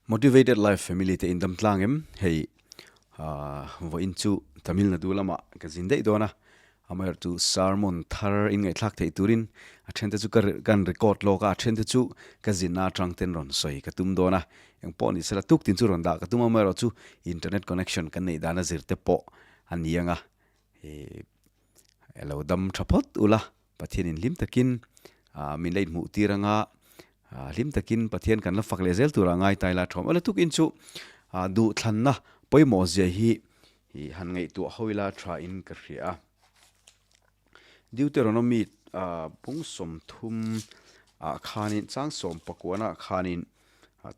Motivated Life Family te indam tlang em? Hei vawiin chu Tamil Nadu lamah ka zin daih dawn a, amaherawhchu sermon thar in ngaihthlak theih turin a thente chu ka kan record lawk a, a thente chu ka zinna atang ten rawn sawi ka tum dawn a, engpawh ni sela tuk tin chu rawn dah ka tum a, amaherawhchu internet connection kan neih dana zir te pawh a ni ang a, Lo dam tha phawt ula, Pathianin hlim takin min la inhmuh tir anga, hlim takin Pathian kan la fak leh zel turah ngai ta ila thawm. Awle tukin chu duhthlanna pawimawh zia hi han ngaihtuah ho ila tha in ka hria a. Deuteronomy pung 30 ah khanin chang 19 ah khanin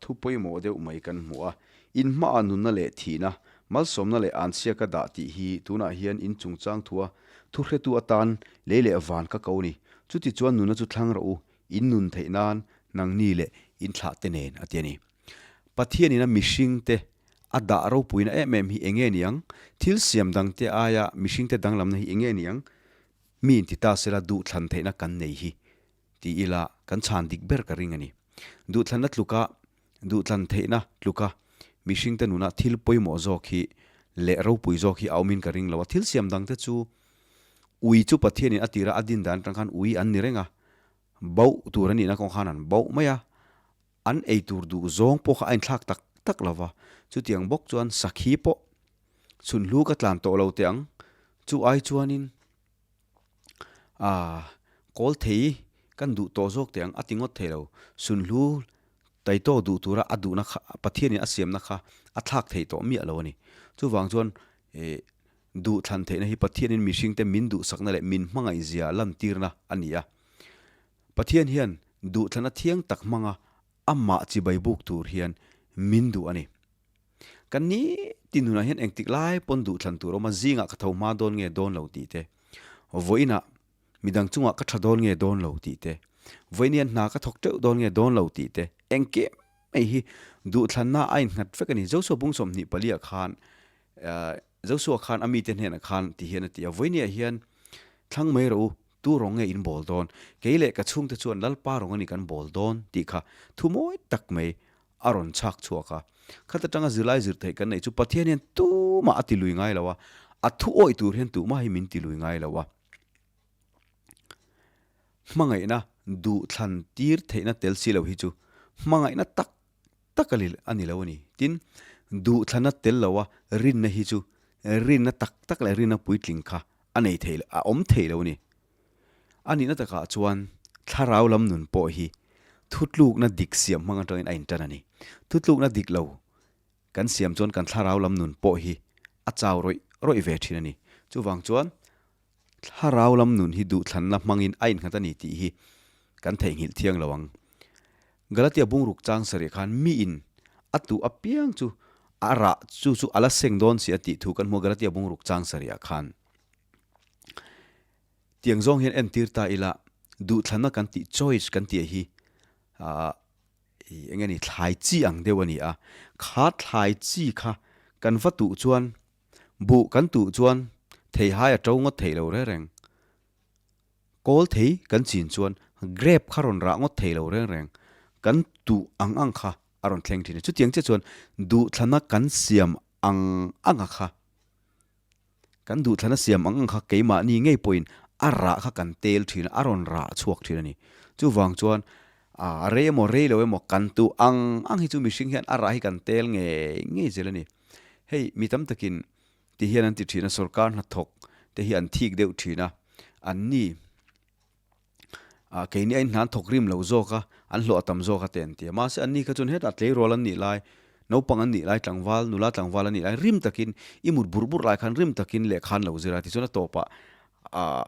Thu pawimawh deuh mai kan hmu a, in hmaah nunna leh thihna, malsawmna leh anchhia ka dah tih hi tunah hian in chungchang thua thuhretu atan lei leh van ka ko ni. Chuti chuan nunna chu thlang rawh u, in nun theih nan nangni leh in thlah te nen a ti a ni. Pathianin a mihringte a dah ropuina em em hi enge niang? Thil siam dangte aia mihringte danglamna hi enge niang? Mi inti ta sela duhthlan theihna kan nei hi Ti ila kan chhan dik ber ka ring a ni. Duhthlanna tluka, duhthlan theihna tluka mihringte nuna thil pawimawh zawk hi leh ropui zawk hi a awmin ka ring lo a. Thil siam dangte chu ui chu Pathianin a tira a din dan atang khan ui an ni reng a, bauh tur a nihna kawng khan an bauh mai a, an ei tur duh zawng pawh kha a inthlak tak tak lo va. Chutiang bawk chuan sakhi pawh chhunhlu ka tlan tawh lo teh ang, chu ai chuanin A, kawl thei kan duh tawh zawk teh ang a ti ngawt thei lo. Sunhlu taitaw duh tura a duhna kha Pathianin a siamna kha a thlak thei tawh miah lo a ni. Chuvang chuan eh duh thlan theihna hi Pathianin mihringte min duhsakna leh min hmangaihzia lantirna a ni a. Pathian hian duhthlana thiang tak hmanga amah chibai buk tur hian min duh a ni. Kan ni ti nunah hian engtik lai pawn duhthlan tur awm a, zingah ka tho hma dawn nge dawn lo tih te, vawiinah midang chungah ka tha dawn nge dawn lo tih te, vawiin hian hna ka thawk teuh dawn nge dawn lo tih te, engkim mai hi duhthlanna a innghat vek a ni. Joshua bung 24 ah khan Joshua khan a mite hnenah khan ti hian a ti a, vawiiniah hian thlang mai rawh u, tu rawng nge in bawl dawn? Kei leh ka chhungte chuan Lalpa rawng a ni kan bawl dawn tih kha thu mawi tak mai a rawn chhak chhuak a. Khat atanga zirlai zir theih kan neih chu Pathian hian tumah a ti lui ngai lo a, a thu awih tur hian tumah hi min ti lui ngai lo a. Hmangaihna duhthlan tir theihna tel si lo hi chu hmangaihna tak tak a a ni lo a ni. Tin, duhthlanna tel lo a rinna hi chu rinna tak tak leh rinna puitling kha a nei thei a awm thei lo a ni. A nihna takah chuan thlarau lam nun pawh hi thutlukna dik siam hmang atangin a intan a ni. Thutlukna dik lo kan siam chuan kan thlarau lam nun pawh hi a chau rawih rawih ve thin a ni. Chuvang chuan thlarau lam nun hi duhthlanna hmangin a innghat a ni tih hi kan theihnghilh thiang lo ang. Galatia bungruk chang sarih khan miin a tuh apiang chu a rah chu chu a la seng dawn si a tih thu kan hmu a Galatia bungruk chang sarihah khan. Tiang zawng hian entir ta ila, duhthlanna kan tih choice kan tih hi aah eng nge ni thlai chi ang deuh a ni a, kha thlai chi kha kan va tuh chuan buh kan tuh chuan theihai a to ngawt thei lo reng reng, kawl thei kan chin chuan grape kha rawn rah ngawt thei lo reng reng, kan tuh ang ang kha a rawn thleng thin a, chutiang chiah chuan duhthlanna kan siam ang anga kha. Kan duhthlana siam ang ang kha keimahni ngei pawhin a rah kha kan tel thin a, a rawn rah chhuak thin a ni. Chuvang chuan a rei emaw rei lo emaw kan tuh ang ang hi chu mihring hian a rah hi kan tel ngei ngei zel a ni. Hei mi tam takin ti hian an ti thin a, sorkar hnathawk te hi an thik deuh thin a, anni keini a inhnan thawk rim lo zawk a, an hlawh a tam zawk a te an ti a. Mahse anni kha chuan hetah tleirawl an nih lai, naupang an nih lai, tlangval, nula tlangval an nih lai rim takin i mut burh burh lai khan rim takin lehkha an lo zir a. Tichuan a tawpah ah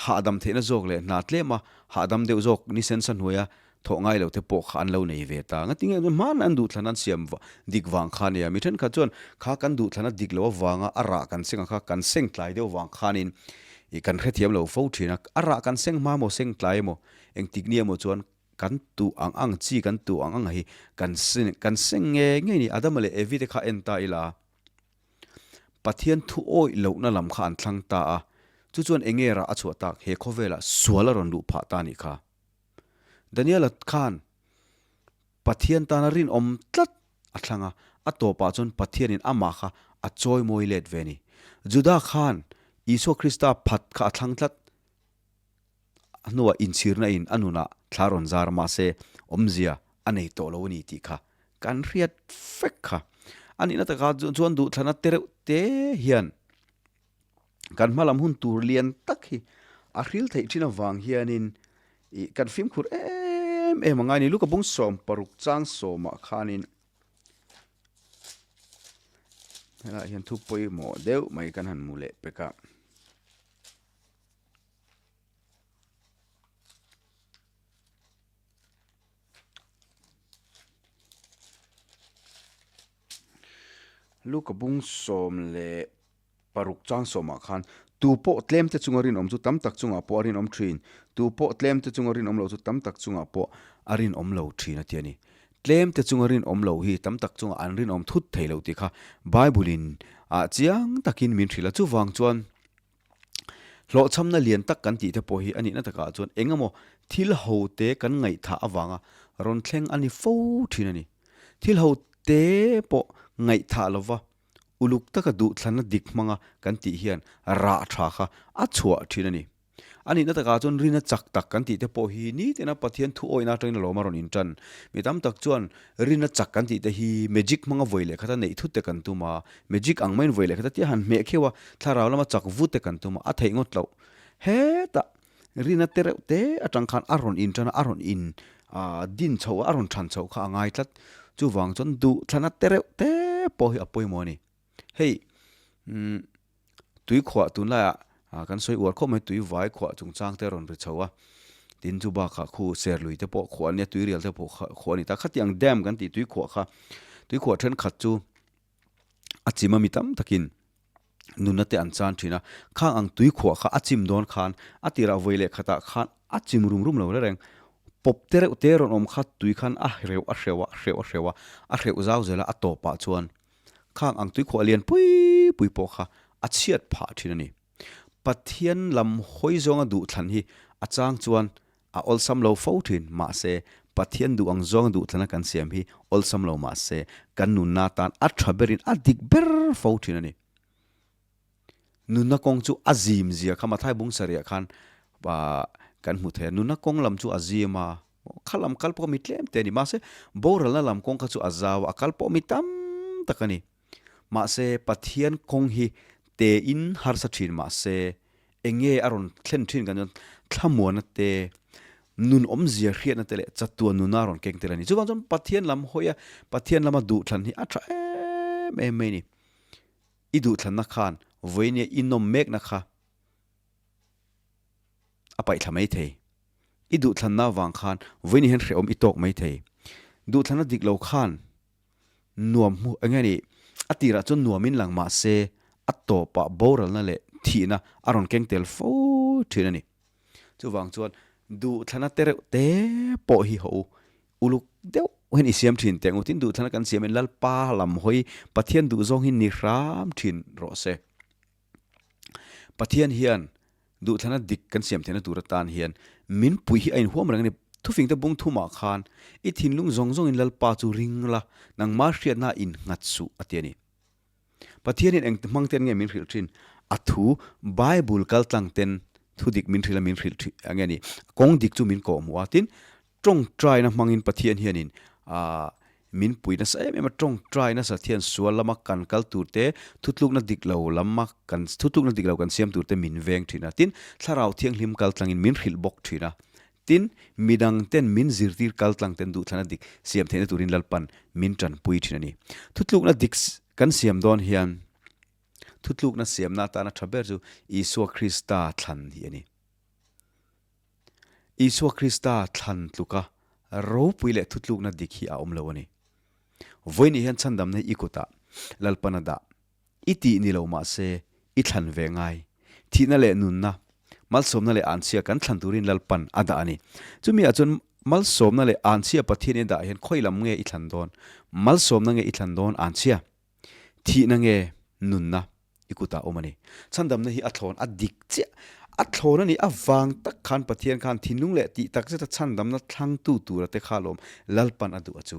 hahdam theihna zawk leh hna tlema hahdam deuh zawk ni sensa hnuaia thawh ngai lo te pawh kha an lo nei ve ta. Ngatinge chuan hmanah an duhthlan an siam dik vang kha a nia. Mi thenkhat chuan kha kan duhthlan a dik loh avanga a rah kan seng ang kha kan seng tlai deuh vang khanin I kan hrethiam lo fo thin a, a rah kan seng hma maw seng tlai emaw, engtik ni emaw chuan kan tuh ang ang chi kan tuh ang ang hi kan kan seng nge nge ni. Adama leh Evi te kha en ta ila, Pathian thu awih lohna lam kha an thlang ta a. Chu chuan enge rah a chhuah tak? He khawvelah sual a rawn luh phah ta a nih kha. Daniela khan Pathian tana rinawm tlat a thlang a, a tawpah chuan Pathianin amah kha a chawimawi let ve a ni. Juda khan Isua Krista phat kha a thlang tlat. A hnuah inchhirna in a nunah thla rawn zar mahse awmzia a nei tawh lo a ni tih kha kan hriat fek kha. A nihna takah chuan duhthlana te reuh te hian kan hma lam hun tur lian tak hi a hril theih thin avang hianin ih kan fimkhur em em a ngai a ni. Luka bung 60 chang sawmah khanin helaiah hian thu pawimawh deuh mai kan han hmu leh pek a. Luka bung 16 chang sawmah khan tu pawh tlem te chunga rinawm chu tam tak chungah pawh a rinawm thin, tu pawh tlem te chunga rinawm lo chu tam tak chungah pawh a rinawm lo thin a ti a ni. Tlem te chunga rinawm lo hi tam tak chungah an rinawm thut thei lo tih kha Bible in ah chiang takin min hrilh a, chuvang chuan Hlawhchhamna lian tak kan tih te pawh hi a nihna takah chuan eng emaw thil ho te kan ngaihthah avanga rawn thleng a ni fo thin a ni. Thil ho te pawh ngaihthah lova uluk taka duhthlanna dik hmanga kan tih hian rah tha kha a chhuah thin a ni. A nihna takah chuan rina chak tak kan tih te pawh hi nitina Pathian thu awihna atangin a lawm a rawn intan. Mi tam tak chuan rina chak kan tih te hi magic hmanga vawi leh khata neih thut te kan tum a, Magic ang maiin vawi leh khat a tia han hmeh kheuh a, thlarau lama chak vut te kan tum a, a theih ngawt loh. Hetah rina te reuh te atang khan a rawn in tan a, a rawn in din chhoh a, a rawn than chhoh kha a ngai tlat. Chuvang chuan duh thlana te reuh te pawh hi a pawimawh a ni. Hei tuikhuah tunlaiah kan sawi uar khawp mai, tui vai khuah chungchang te a rawn ri chho a, tin chu bakah khu serlui te pawh khuah a nia, tuirial te pawh khuah a ni ta. Khatiang dam kan tih tuikhuah kha, tuikhuah thenkhat chu a chim a mi tam takin nunna te an chan thin a, khang ang tui khuah kha a chim dawn khan a tirah vawi leh khatah khan a chim rum rum lo reng, pawp te reuh te rawn awm kha tui khan a hreuh a hreuh a hreuh a hreuh a, a hreuh zau zel a, a tawpah chuan khang ang tui khuah lian pui pui pawh kha a chhiat phah thin a ni. Pathian lam hawi zawnga duhthlan hi a chang chuan A awlsam lo fo thin, mahse, Pathian duh ang zawnga duhthlana kan siam hi awlsam lo mahse, kan nunna tan a tha berin a dik ber fo thin a ni. Nunna kawng chu a zim zia kha Mathai bung sarih khan kan hmu thei a, nunna kawng lam chu a zim a, kha lam kal pawh mi tlem te a ni, mahse, boralna lam kawng kha chu a zau a, a kal pawh mi tam tak a ni. Mahse, Pathian kawng hi tein harsa thin mahse, enge a rawn thlen thin kan chuan thlamuana te, nun awmzia hriatna te leh chatuan nuna a rawn keng tel a ni. Chuvang chuan Pathian lam hawi a, Pathian lama duhthlan hi a tha em em mai a ni. I duhthlanna khan vawinia i nawm mekna kha a paihthla mai thei. I duhthlanna avang khan vawinia hian hrehawm i tawk mai thei. Duhthlanna dik lo khan Nuam hmu eng nge ni? A tirah chuan nuamin lang mah se, a tawpah boralna leh thihna a rawn keng tel fo thin a ni. Chuvang chuan duhthlana te reuh te pawh hi ho uluk deuh hian i siam thin teh ang u. Tin, duhthlana kan siamin Lalpa lam hawi Pathian duh zawng hi ni hram thin rawh se. Pathian hian duhthlana dik kan siam theihna tur atan hian min pui hi a inhuam reng a ni. Thufingte bung thumah khan i thinlung zawng zawngin Lalpa chu ring la, nangmah hriatna innghat suh a ti a ni. Pathianin eng hmang ten nge min hrilh thin? A thu Bible kal tlang ten thu dik min hrilh a min hrilh thin a nge ni? Kawng dik chu min kawhhmuh a, tin Tawngtaina hmangin Pathian hianin min pui nasa em em a, tawngtai nasa thian sual lama kan kal tur te, thutlukna dik lo lama kan thutlukna dik lo kan siam tur te min veng thin a, tin Thlarau Thianghlim kal tlangin min hrilh bawk thin a, tin midang ten min zirtir kal tlang ten duhthlana dik siam theihna turin Lalpan min tanpui thin a ni. Thutlukna dik kan siam dawn hian thutlukna siamna atana tha ber chu Isua Krista thlan hi a ni. Isua Krista thlan tluka ropui leh thutlukna dik hi a awm lo a ni. Vawiin hian chhandamna hi i kutah Lalpan a dah. I tih ni lo mahse i thlan ve ngai. Thihna leh nunna, malsawmna leh anchhia kan thlan turin Lalpan a dah a ni. Chumi ah chuan malsawmna leh anchhia Pathian i dah hian khawi lam nge i thlan dawn? Malsawmna nge i thlan dawn anchhia? Thihna nge nunna? I kutah awm a ni. Chhandamna hi a thlawn a dik chiah. A thlawn a nih avang tak khan Pathian khan thinlung leh tih tak zeta chhandamna thlangtu tura te kha lawm Lalpan a duh a chu.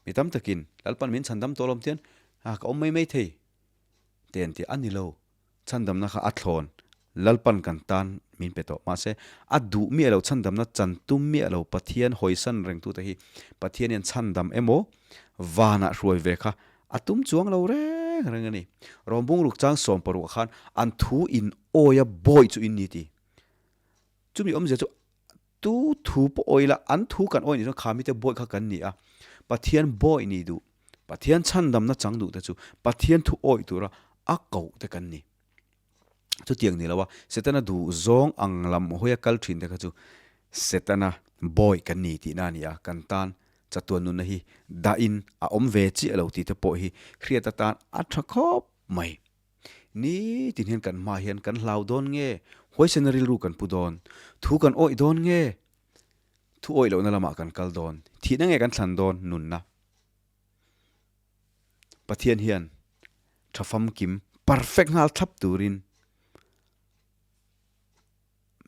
Mi tam takin Lalpan min chhandam tawh lawm tian a ka awm mai mai thei te an ti a ni lo. Chhandamna kha a thlawn Lalpan kan tan min pe tawh. Mahse a duh miah lo chhandamna chan tum miah lo Pathian hawisan rengtute hi Pathian hian chhandam emaw vanah hruai ve kha A tum chuang lo reng reng a ni. Rawmbung ruk chang 16 ah khan an thu in awia bawi chu in ni ti. Chumi awmzia chu tu thu pawh awi la, an thu kan awi nih chuan kha mite bawi kha kan ni a. Pathian bawi ni duh, Pathian chhandamna chang duh te chu Pathian thu awi tura a koh te kan ni. Chutiang ni lo a, Setana duh zawng ang lam hawia kal thin te kha chu Setana bawi kan ni tihna a ni a, kan tan chatuan nunna hi dahin a awm ve chiah lo tih te pawh hi hriat atan a tha khawp mai. Nitin hian kan hma hian kan hlau dawn nge, huaisena rilru kan pu dawn, thu kan awih dawn nge, thu awih lohna lamah kan kal dawn, thihna nge kan thlan dawn nunna. Pathian hian tha famkim perfect nghal thlap turin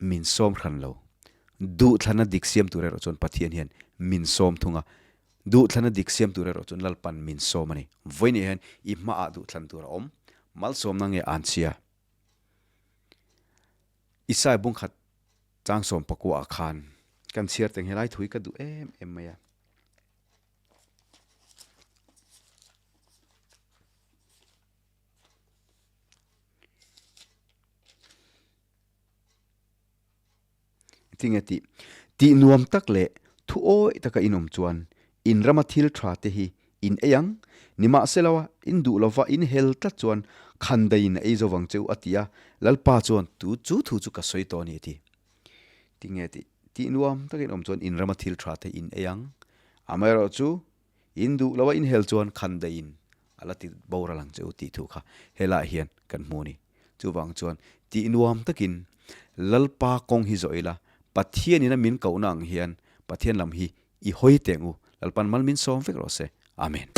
min sawm hran lo. Duhthlana dik siam tur erawh chuan Pathian hian min sawm thung a, duhthlana dik siam tur erawh chuan Lalpan min sawm a ni. Vawiin hian i hmaah duhthlan tur a awm, malsawmna nge an chhia? Isai bungkhat chang 19 ah khan kan chhiar teng helai thu hi ka duh em em mai a. Tinge tih? Tih nuam tak leh thu awih taka in awm chuan in rama thil tha te hi in ei ang. Nimahsela in duh lova in hel tlat chuan khandaiin a ei zo vang che u a ti a, Lalpa chuan tu chu thu chu ka sawi tawh a ni a ti. Tinge tih? Tih nuam takin awm chuan in rama thil tha te in ei ang. Amaherawhchu In duh lo a in hel chuan khan daih in a la ti boral ang che u tih thu kha helaiah hian kan hmu a ni. Chuvang chuan tih nuam takin Lalpa kawng hi zawh ila, Pathian in a min kohna ang hian Pathian lam hi i hawi teh ang u. Lalpan mal min sawm vek rawh se. Amen.